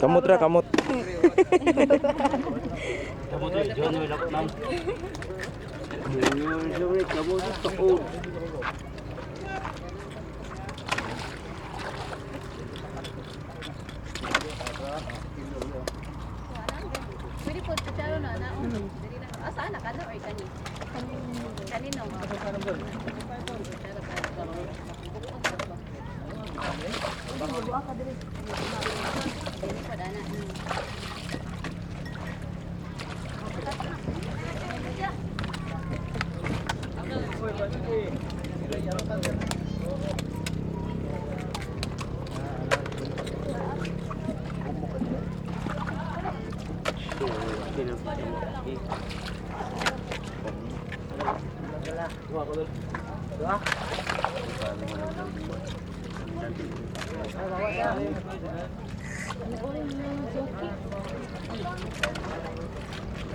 Kamot ra, kamot. Pwede po, kutsaro na na. Dili na. Asa na ka na or kani? Kanino? Dili po dana.